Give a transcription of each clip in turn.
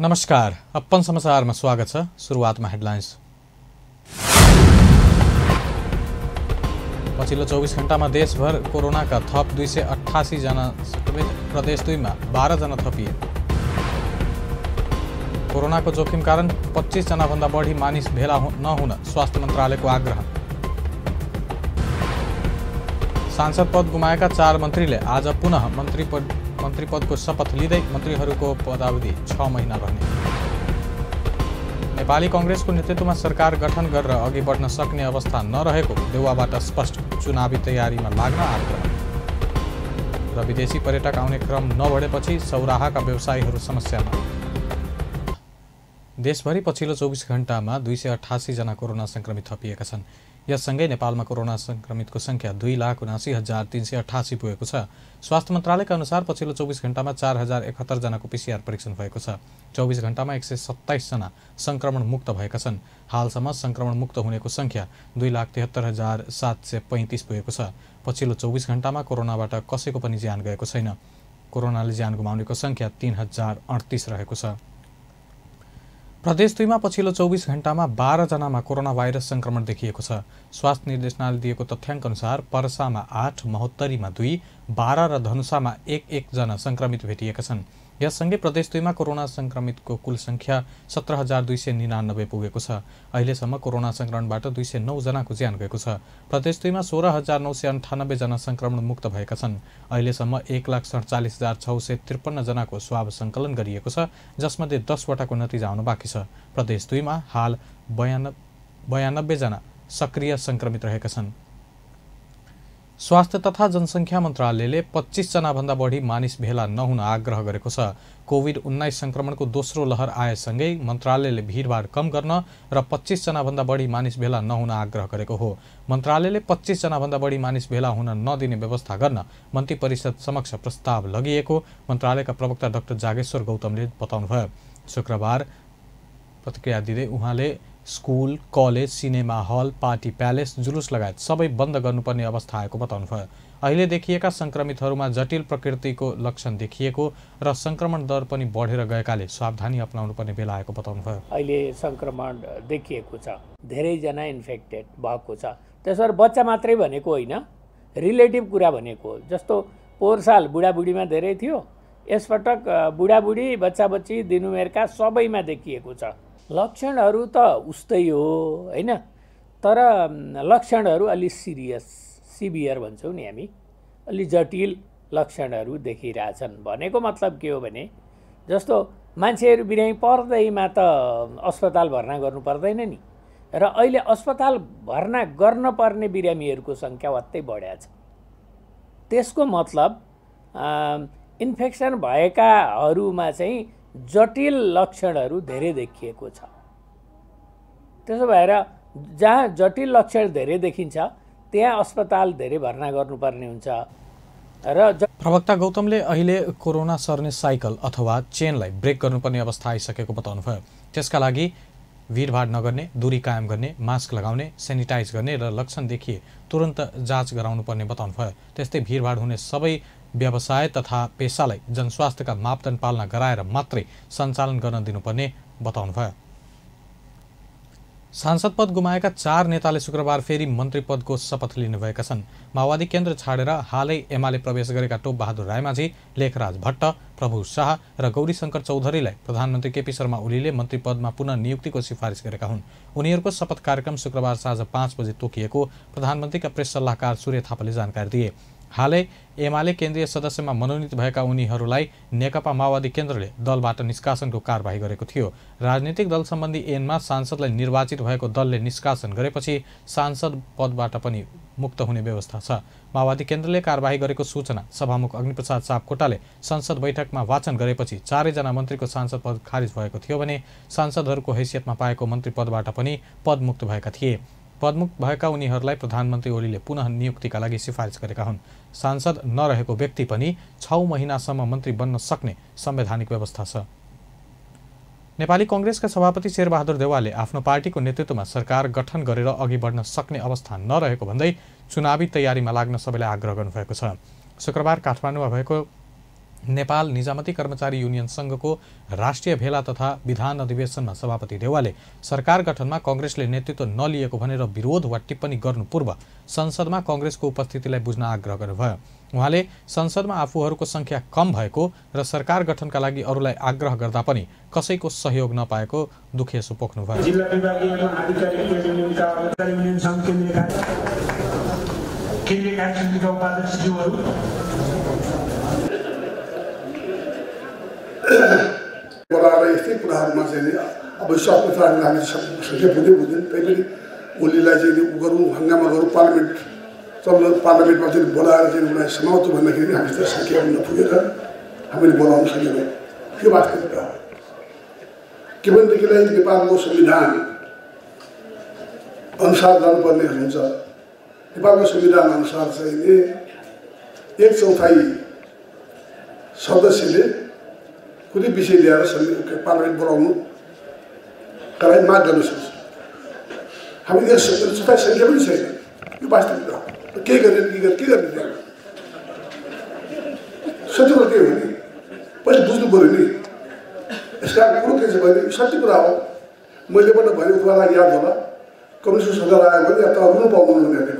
नमस्कार, अपन समाचारमा स्वागत छ। सुरुवातमा हेडलाइन्स। पछिल्लो 24 घण्टामा देशभर कोरोनाका थप 288 जना संक्रमित, प्रदेश 2 मा 12 जना थपिए। कोरोनाको जोखिम कारण 25 जना भन्दा बढी मानिस भेला नहुन स्वास्थ्य मन्त्रालयको आग्रह। सांसद पद गुमाएका 4 मन्त्रीले आज पुनः मन्त्री पदको शपथ लिँदै मन्त्रीहरूको पदावधि 6 महिना रहने। नेपाली कांग्रेसको नेतृत्वमा सरकार गठन गरेर अघि बढ्न सक्ने अवस्था नरहेको देउवाबाट स्पष्ट, चुनावी तयारीमा लाग्न आग्रह। र विदेशी पर्यटक आउने क्रम नबढेपछि सौराहाका व्यवसायीहरू समस्यामा। देशभरि पछिल्लो 24 घण्टामा 288 जना कोरोना संक्रमित थपिएका छन्। यससँगै नेपालमा कोरोना संक्रमितको संख्या 2,79,388 पुगेको छ। स्वास्थ्य मन्त्रालयका अनुसार पछिल्लो 24 घण्टामा 4,071 जनाको PCR परीक्षण भएको छ। 24 घण्टामा 127 जना संक्रमण मुक्त भएका छन्। हालसम्म संक्रमण मुक्त हुनेको संख्या 2,73,735 पुगेको छ। पछिल्लो 24 घण्टामा कोरोनाबाट कसैको पनि ज्यान गएको छैन। कोरोनाले ज्यान गुमाउनेको संख्या 3,038 रहेको छ। प्रदेश 2 मा पछिल्लो 24 घण्टामा 12 जनामा कोरोना भाइरस संक्रमण देखिएको छ। स्वास्थ्य निर्देशनालयले दिएको तथ्याङ्क अनुसार पर्सामा 8, महोत्तरीमा 2, बारा र धनुषामा 1 जना संक्रमित भेटिएका छन्। यससँगै प्रदेश 2 मा कोरोना संक्रमितको कुल संख्या 17,299 पुगेको छ। अहिलेसम्म कोरोना संक्रमणबाट 209 जनाको ज्यान गएको छ। प्रदेश 2 मा 16,998 जना संक्रमण मुक्त भएका छन्। अहिलेसम्म 1,47,653 जनाको स्वाब सङ्कलन गरिएको छ, जसमध्ये 10 वटाको नतिजा आउन बाँकी छ। प्रदेश 2 मा हाल 92 जना सक्रिय संक्रमित रहेका छन्। स्वास्थ्य तथा जनसङ्ख्या मन्त्रालयले 25 जना भन्दा बढी मानिस भेला नहुन आग्रह गरेको छ। कोभिड-19 संक्रमणको दोस्रो लहर आएसँगै मन्त्रालयले भिडभाड कम गर्न र 25 जना भन्दा बढी मानिस भेला नहुन आग्रह गरेको हो। मन्त्रालयले 25 जना भन्दा बढी मानिस भेला हुन नदिने व्यवस्था गर्न मन्त्री परिषद समक्ष प्रस्ताव लगिएको मन्त्रालयका प्रवक्ता डाक्टर जागेश्वर गौतमले बताउनुभयो। शुक्रबार प्रतिक्रिया दिँदै उहाँले school, college, cinema hall, party palace, जुलुस लगायत सबै बन्द गर्नुपर्ने अवस्था आएको बताउनुभयो। अहिले देखिएका संक्रमितहरूमा जटिल प्रकृतिको लक्षण देखिएको र संक्रमण दर पनि बढेर गएकाले सावधानी अपनाउनु पर्ने बेला आएको बताउनुभयो। अहिले संक्रमण देखिएको छ, धेरैजना इन्फेक्टेड भएको छ। त्यसबाट बच्चा मात्रै भनेको होइन, रिलेटिभ कुरा भनेको हो। जस्तो पोहोर साल बुढाबुढीमा धेरै थियो, यसपटक बुढाबुढी, बच्चा-बच्ची, दिनुमेरका सबैमा देखिएको छ। लक्षणहरू त उस्तै हो हैन, तर लक्षणहरू अलि सिभियर भन्छौँ नि हामी, अलि जटिल लक्षणहरू देखिरहेछन्। भनेको मतलब के हो भने, जस्तो मान्छेहरू बिरामी पर्दैमा त अस्पताल भर्ना गर्नु पर्दैन नि, र अहिले अस्पताल भर्ना गर्न पर्ने बिरामीहरूको सङ्ख्या वात्तै बढ्या छ। त्यसको मतलब इन्फेक्सन भएकाहरूमा चाहिँ जटिल लक्षणहरू धेरै देखिएको छ। त्यसो भएर जहाँ जटिल लक्षण धेरै देखिन्छ त्यहाँ अस्पताल धेरै भर्ना गर्नुपर्ने हुन्छ। र प्रवक्ता गौतमले अहिले कोरोना सर्ने साइकल अथवा चेनलाई ब्रेक गर्नुपर्ने अवस्था आइसकेको बताउनुभयो। त्यसका लागि भिडभाड नगर्ने, दूरी कायम गर्ने, मास्क लगाउने, सेनिटाइज गर्ने र लक्षण देखिए तुरन्त जाँच गराउनुपर्ने बताउनुभयो। त्यस्तै भिडभाड हुने सबै व्यवसाय तथा पेसालाई जनस्वास्थ्यका मापदण्ड पालना गराएर मात्रै सञ्चालन गर्न दिनुपर्ने बताउनुभयो। सांसद पद गुमाएका 4 नेताले शुक्रबार फेरि मन्त्री पदको शपथ लिनुभएका छन्। माओवादी केन्द्र छाडेर हालै एमाले प्रवेश गरेका टोप बहादुर रायमाझी, लेखराज भट्ट, प्रभु शाह र गौरीशङ्कर चौधरीलाई प्रधानमन्त्री केपी शर्मा ओलीले मन्त्री पदमा पुनः नियुक्तिको सिफारिस गरेका हुन्। उनीहरूको शपथ कार्यक्रम शुक्रबार साँझ 5 बजे तोकिएको प्रधानमन्त्रीका प्रेस सल्लाहकार सूर्य थापाले जानकारी दिए। हालै एमाले केन्द्रीय सदस्यमा मनोनित भएका उनीहरूलाई नेकपा माओवादी केन्द्रले दलबाट निष्कासनको कारबाही गरेको थियो। राजनीतिक दल सम्बन्धी ऐनमा सांसदलाई निर्वाचित भएको दलले निष्कासन गरेपछि सांसद पदबाट पनि मुक्त हुने व्यवस्था छ। माओवादी केन्द्रले कारबाही गरेको सूचना सभामुख अग्निप्रसाद सापकोटाले संसद बैठकमा वाचन गरेपछि 4 जना मन्त्रीको सांसद पद खारिज भएको थियो भने सांसदहरूको हैसियतमा पाएको मन्त्री पदबाट पनि पदमुक्त भएका थिए। पदमुक्त भएका उनीहरूलाई प्रधानमन्त्री ओलीले पुनः नियुक्तिका लागि सिफारिस गरेका हुन्। सांसद नरहेको व्यक्ति पनि 6 महिनासम्म मन्त्री बन्न सक्ने संवैधानिक व्यवस्था छ। नेपाली कांग्रेसका सभापति शेरबहादुर देउवाले आफ्नो पार्टीको नेतृत्वमा सरकार गठन गरेर अघि बढ्न सक्ने अवस्था नरहेको भन्दै चुनावी तयारीमा लाग्न सबैलाई आग्रह गर्नुभएको छ। शुक्रबार काठमाडौँमा भएको नेपाल निजामती कर्मचारी युनियन संघको राष्ट्रिय भेला तथा विधान अधिवेशनमा सभापति देउवाले सरकार गठनमा कांग्रेसले नेतृत्व नलिएको भनेर विरोध वा टिप्पणी गर्नु पूर्व संसदमा कांग्रेसको उपस्थितिलाई बुझ्न आग्रह गर्नुभयो। उहाँले संसदमा आफूहरूको संख्या कम भएको र सरकार गठनका लागि अरूलाई आग्रह गर्दा पनि कसैको सहयोग नपाएको दुखेसो पोख्नुभयो। जिल्ला विभागीय आधिकारिक युनियनका युनियन संघ केन्द्रीय कार्य समितिका उपाध्यक्षज्यूहरू बोलाएर यस्तै कुराहरूमा चाहिँ अब स्वास्थ्य हामी सके बुझ्दैन तैपनि ओलीलाई चाहिँ उ गरौँ हङ्गामा गरौँ पार्लियामेन्टमा चाहिँ बोलाएर चाहिँ उनीलाई समाउँछु भन्दाखेरि हामी त सकिया नपुगेर हामीले बोलाउन सकेनौँ। त्यो वास्तविकता हो। के भनेदेखिलाई नेपालको संविधान अनुसार जानुपर्ने हुन्छ। नेपालको संविधान अनुसार चाहिँ 1/4 सदस्यले कुनै विषय ल्याएर पार्लियामेन्ट बोलाउनुका लागि माग गर्न सक्छ। हामी यस संख्या पनि छैन। यो वास्तविकता हो। के गर्ने सत्य कुरा के हो नि पहिले बुझ्नु पऱ्यो नि। यसका कुरो के छ भने सत्य कुरा हो। मैले पनि भने तपाईँलाई याद होला कम्युनिस्ट सरकार आयो भने त रुनु पाउनु भने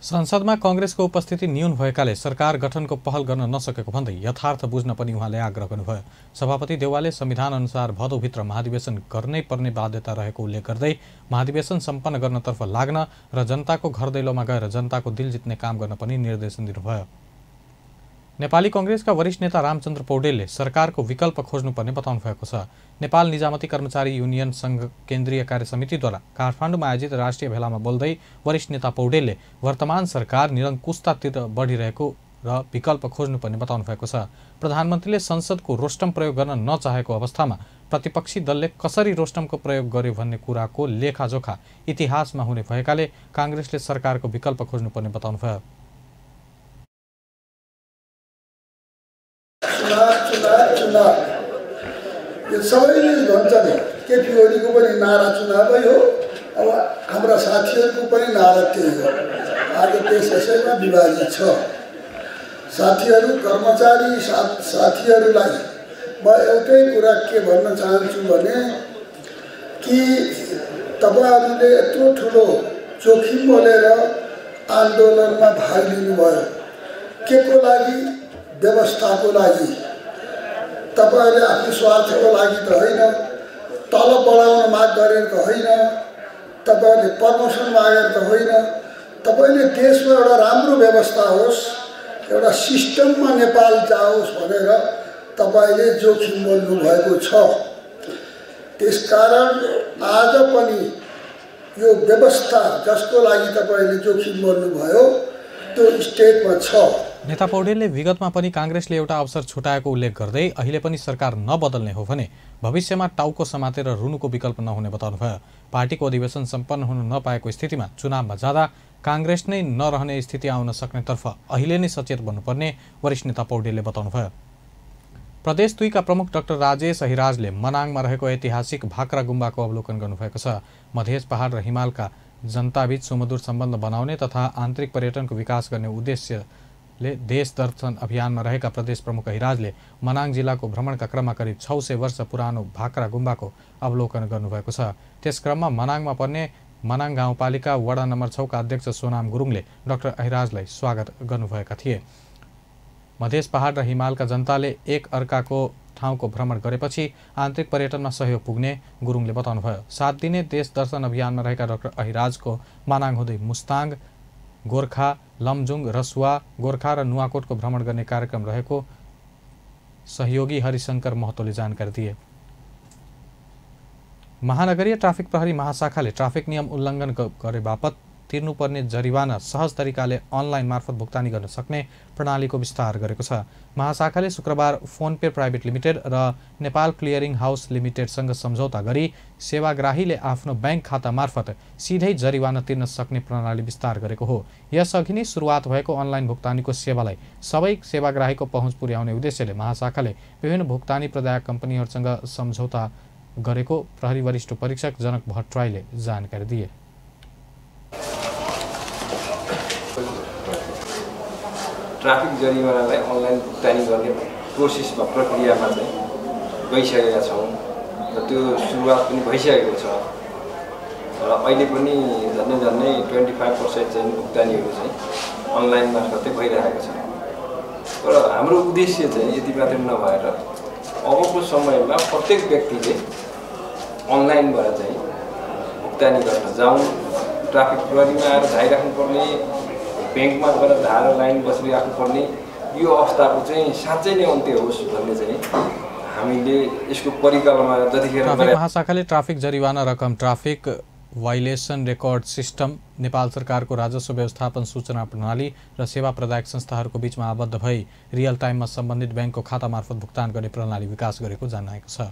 संसदमा कांग्रेसको उपस्थिति न्यून भएकाले सरकार गठनको पहल गर्न नसकेको भन्दै यथार्थ बुझ्न पनि उहाँले आग्रह गर्नुभयो। सभापति देउवाले संविधान अनुसार भदौभित्र महाधिवेशन गर्नै पर्ने बाध्यता रहेको उल्लेख गर्दै महाधिवेशन सम्पन्न गर्नतर्फ लाग्न र जनताको घर दैलोमा गएर जनताको दिल जित्ने काम गर्न पनि निर्देशन दिनुभयो। नेपाली कांग्रेसका वरिष्ठ नेता रामचन्द्र पौडेलले सरकारको विकल्प खोज्नुपर्ने बताउनु भएको छ। नेपाल निजामती कर्मचारी युनियन संघ केन्द्रीय कार्य समितिद्वारा काठमाडौँमा आयोजित राष्ट्रिय भेलामा बोल्दै वरिष्ठ नेता पौडेलले वर्तमान सरकार निरङ्कुशतातिर बढिरहेको र विकल्प खोज्नुपर्ने बताउनु भएको छ। प्रधानमन्त्रीले संसदको रोस्टम प्रयोग गर्न नचाहेको अवस्थामा प्रतिपक्षी दलले कसरी रोस्टमको प्रयोग गर्यो भन्ने कुराको लेखाजोखा इतिहासमा हुने भएकाले कांग्रेसले सरकारको विकल्प खोज्नुपर्ने बताउनुभयो। यो सबैले भन्छन् केपी ओलीको पनि नारा चुनावै हो। अब हाम्रा साथीहरूको पनि नारा त्यही हो। आज देश यसैमा विभाजित छ। साथीहरू कर्मचारी साथीहरूलाई म एउटै कुरा के भन्न चाहन्छु भने कि तपाईँहरूले यत्रो ठुलो जोखिम बोलेर आन्दोलनमा भाग लिनुभयो। के को लागि? व्यवस्थाको लागि। तपाईहरुले आफ्नो स्वार्थको लागि त होइन, तलब बढाउन माग गरेर त होइन, तपाईहरुले प्रमोसन मागेर त होइन, तपाईले देशमा एउटा राम्रो व्यवस्था होस्, एउटा सिस्टममा नेपाल जाओस् भनेर तपाईले जोखिम बोल्नु भएको छ। त्यसकारण आज पनि यो व्यवस्था जसको लागि तपाईले जोखिम बोल्नु भयो त्यो स्टेटमा छ। नेता पौडेलले विगतमा पनि कांग्रेसले एउटा अवसर छुटाएको उल्लेख गर्दै अहिले पनि सरकार नबदल्ने हो भने भविष्यमा टाउको समातेर रुनुको विकल्प नहुने बताउनुभयो। पार्टीको अधिवेशन सम्पन्न हुन नपाएको स्थितिमा चुनावमा जाँदा कांग्रेस नै नरहने स्थिति आउन सक्नेतर्फ अहिले नै सचेत बन्नुपर्ने वरिष्ठ नेता पौडेलले बताउनुभयो। प्रदेश 2 का प्रमुख डाक्टर राजेश अहिराजले मनाङमा रहेको ऐतिहासिक भाक्रा गुम्बाको अवलोकन गर्नुभएको छ। मधेस पहाड र हिमालका जनताबीच सुमधुर सम्बन्ध बनाउने तथा आन्तरिक पर्यटनको विकास गर्ने उद्देश्यले देश दर्शन अभियानमा रहेका प्रदेश प्रमुख अहिराजले मनाङ जिल्लाको भ्रमणका क्रममा करिब 600 वर्ष पुरानो भाक्रा गुम्बाको अवलोकन गर्नुभएको छ। त्यस क्रममा मनाङमा पर्ने मनाङ गाउँपालिका वडा नम्बर 6 का अध्यक्ष सोनाम गुरुङले डाक्टर अहिराजलाई स्वागत गर्नुभएका थिए। मधेस पहाड र हिमालका जनताले एक अर्काको ठाउँको भ्रमण गरेपछि आन्तरिक पर्यटनमा सहयोग पुग्ने गुरुङले बताउनुभयो। 7 दिने देश दर्शन अभियानमा रहेका डाक्टर अहिराजको मनाङ हुँदै मुस्ताङ, गोर्खा, लमजुङ, रसुवा, गोर्खा र नुवाकोटको भ्रमण गर्ने कार्यक्रम रहेको सहयोगी हरिशंकर महतोले जानकारी दिए। महानगरीय ट्राफिक प्रहरी महाशाखाले ट्राफिक नियम उल्लङ्घन गरे बापत तिर्नुपर्ने जरिवाना सहज तरिकाले अनलाइन मार्फत भुक्तानी गर्न सक्ने प्रणालीको विस्तार गरेको छ। महाशाखाले शुक्रबार फोन पे प्राइभेट लिमिटेड र नेपाल क्लियरिङ हाउस लिमिटेडसँग सम्झौता गरी सेवाग्राहीले आफ्नो बैंक खाता मार्फत सिधै जरिवाना तिर्न सक्ने प्रणाली विस्तार गरेको हो। यसअघि नै सुरुवात भएको अनलाइन भुक्तानीको सेवालाई सबै सेवाग्राहीको पहुँच पुर्याउने उद्देश्यले महाशाखाले विभिन्न भुक्तानी प्रदायक कम्पनीहरूसँग सम्झौता गरेको प्रहरी वरिष्ठ परीक्षक जनक भट्टराईले जानकारी दिए। ट्राफिक जरिमानालाई अनलाइन भुक्तानी गर्ने प्रोसेसमा प्रक्रियामा चाहिँ गइसकेका छौँ र त्यो सुरुवात पनि भइसकेको छ र अहिले पनि झन्डै 25% चाहिँ भुक्तानीहरू चाहिँ अनलाइन मार्फतै भइरहेको छ। तर हाम्रो उद्देश्य चाहिँ यति मात्रै नभएर अबको समयमा प्रत्येक व्यक्तिले अनलाइनबाट चाहिँ भुक्तानी गर्न जाउँ, ट्राफिक प्रहरीमा आएर धाइराख्नुपर्ने, ब्याङ्कमा गएर धाएर लाइन बसिराख्नुपर्ने यो अवस्थाको चाहिँ साँच्चै नै अन्त्य होस् भन्ने चाहिँ हामीले यसको परिकल्पना जतिखेर ट्राफिक महाशाखाले ट्राफिक जरिवाना रकम, ट्राफिक वाइलेसन रेकर्ड सिस्टम, नेपाल सरकारको राजस्व व्यवस्थापन सूचना प्रणाली र सेवा प्रदायक संस्थाहरूको बीचमा आबद्ध भई रियल टाइममा सम्बन्धित ब्याङ्कको खाता मार्फत भुक्तान गर्ने प्रणाली विकास गरेको जनाएको छ।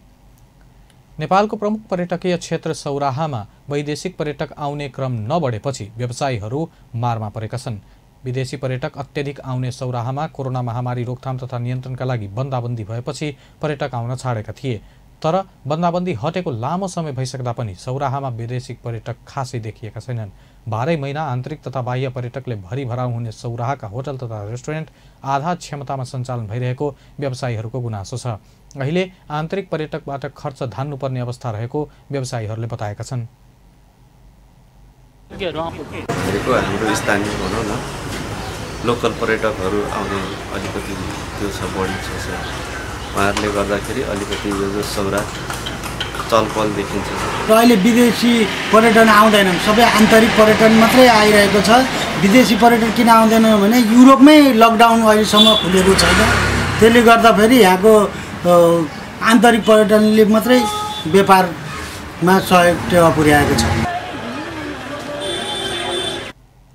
नेपालको प्रमुख पर्यटकीय क्षेत्र सौराहामा वैदेशिक पर्यटक आउने क्रम नबढेपछि व्यवसायीहरू मारमा परेका छन्। विदेशी पर्यटक अत्यधिक आउने सौराहामा कोरोना महामारी रोकथाम तथा नियन्त्रणका लागि बन्दाबन्दी भएपछि पर्यटक आउन छाडेका थिए। तर बन्दाबन्दी हटेको लामो समय भइसक्दा पनि सौराहामा विदेशी पर्यटक खासै देखिएका छैनन्। 12 महिना आन्तरिक तथा बाह्य पर्यटकले भरिभराउ हुने सौराहाका होटल तथा रेस्टुरेन्ट आधा क्षमतामा सञ्चालन भइरहेको व्यवसायीहरूको गुनासो छ। अहिले आन्तरिक पर्यटकबाट खर्च धान्नुपर्ने अवस्था रहेको व्यवसायीहरूले बताएका छन्। हाम्रो स्थानीय भनौँ न लोकल पर्यटकहरू आउने अलिकति त्यो छ, बढी छ सर। उहाँहरूले गर्दाखेरि अलिकति यो सौरा चलपल देखिन्छ र अहिले विदेशी पर्यटन आउँदैनन्, सबै आन्तरिक पर्यटन मात्रै आइरहेको छ। विदेशी पर्यटन किन आउँदैन भने युरोपमै लकडाउन अहिलेसम्म खुलेको छैन, त्यसले गर्दाखेरि यहाँको आन्तरिक पर्यटनले मात्रै व्यापारमा सहयोग टेवा पुर्याएको छ।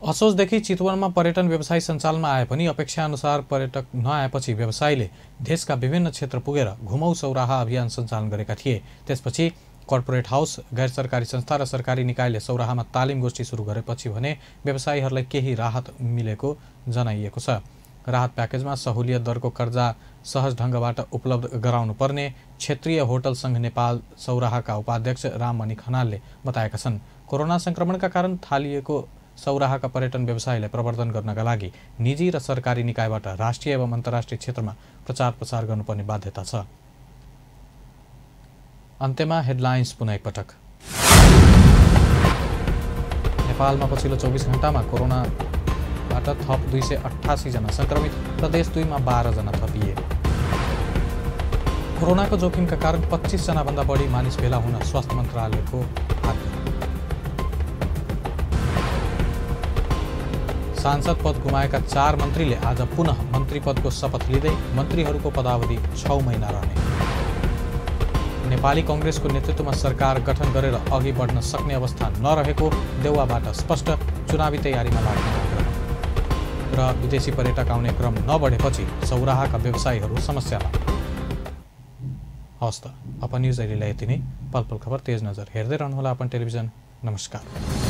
असोजदेखि चितवनमा पर्यटन व्यवसाय सञ्चालनमा आए पनि अपेक्षाअनुसार पर्यटक नआएपछि व्यवसायीले देशका विभिन्न क्षेत्र पुगेर घुमौ सौराहा अभियान सञ्चालन गरेका थिए। त्यसपछि कर्पोरेट हाउस, गैर सरकारी संस्था र सरकारी निकायले सौराहामा तालिम गोष्ठी सुरु गरेपछि भने व्यवसायीहरूलाई केही राहत मिलेको जनाइएको छ। राहत प्याकेजमा सहुलियत दरको कर्जा सहज ढङ्गबाट उपलब्ध गराउनु पर्ने क्षेत्रीय होटल सङ्घ नेपाल सौराहाका उपाध्यक्ष राममणि खनालले बताएका छन्। कोरोना संक्रमणका कारण थालिएको सौराहाका पर्यटन व्यवसायलाई प्रवर्धन गर्नका लागि निजी र सरकारी निकायबाट राष्ट्रिय एवं अन्तर्राष्ट्रिय क्षेत्रमा प्रचार प्रसार गर्नुपर्ने बाध्यता छ। अन्त्यमा हेडलाइन्स पुनः एकपटक। नेपालमा पछिल्लो 24 घण्टामा कोरोनाबाट थप 288 जना संक्रमित र देश 2 मा 12 जना थपिए। कोरोनाको जोखिमका कारण 25 जना भन्दा बढी मानिस भेला हुन स्वास्थ्य मन्त्रालयको आग्रह। सांसद पद गुमाएका 4 मन्त्रीले आज पुनः मन्त्री पदको शपथ लिँदै मन्त्रीहरूको पदावधि 6 महिना रहने। नेपाली कांग्रेसको नेतृत्वमा सरकार गठन गरेर अघि बढ्न सक्ने अवस्था नरहेको देउवाबाट स्पष्ट, चुनावी तयारीमा लाग्ने आग्रह। र विदेशी पर्यटक आउने क्रम नबढेपछि सौराहाका व्यवसायीहरू समस्यामा। हवस् त, अपन न्युज अहिलेलाई यति नै। पल पल खबर तेज नजर हेर्दै रहनुहोला अपन टेलिभिजन। नमस्कार।